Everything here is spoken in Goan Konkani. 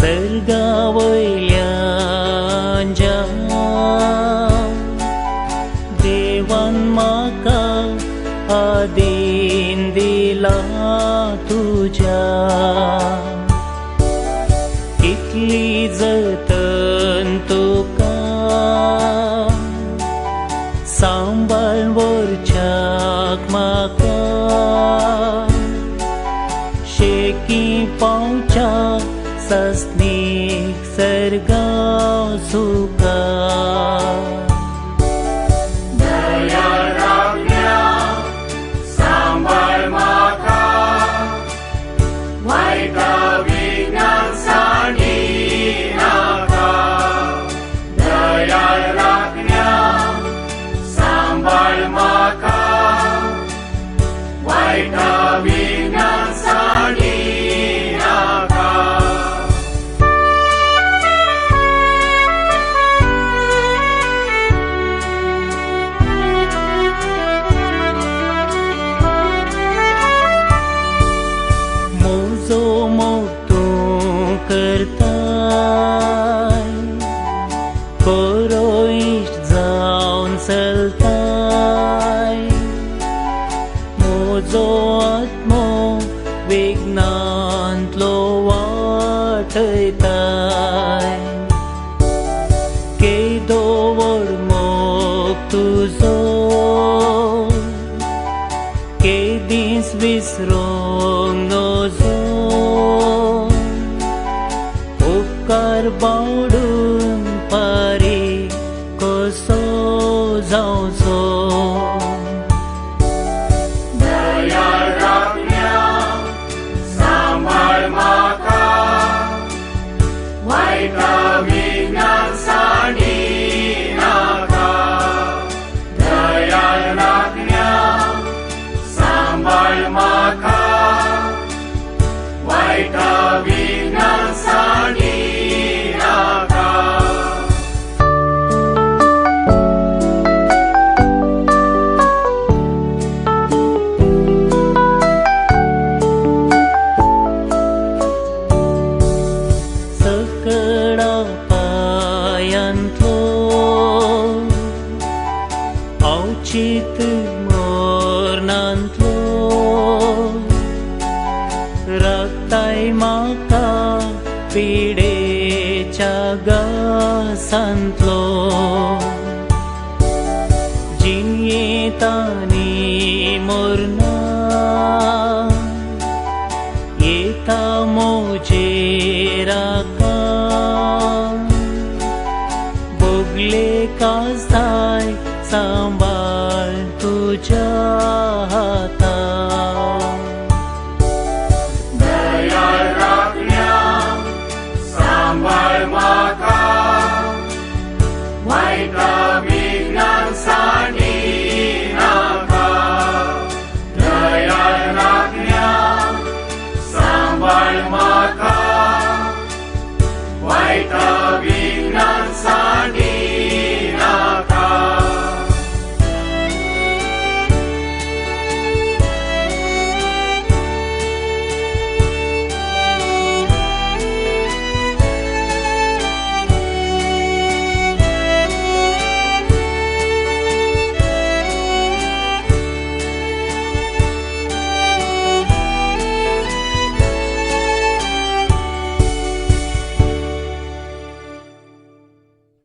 सर्गा वयल्यान ज्या देवान म्हाका आदीन दिला तुज्या कितली जतन तुका सांबाळ वरच्याक म्हाका शेकी पावच्या सस्नीक सर्गा सुखा दयाळ राखण्या सांबाळ म्हाका वायटा विघ्नान सांडी नाका दयाळ राखण्या सांबाळ म्हाका वायटा विघ्नान सांडी नाका. मोजो मोग तूं करताय बरो इश्ट जावन चलताय म्हजो आत्मो विघ्नांतलो वाटयताय केदो व्हड मोग तुजो केदीस विसरूंक नजो उपकार बावडून पारी कसो जावचो. दयाळ राखण्या सांबाळ म्हाका वायटा विघ्नान सांडी नाका दयाळ राखण्या सांबाळ म्हाका वायटा विघ्नान सांडी नाका. सकळा पायांतलो अवचीत मरणांतलो राखताय म्हाका पिडेच्या गासांतलो जिणयेतानी मरना येता मोजेर आका बोगले कासाय सांबाळ तुज्या हाता. दयाळ राखण्या सांबाळ म्हाका वायटा विघ्नान सांडी नाका दयाळ राखण्या सांबाळ म्हाका वायटा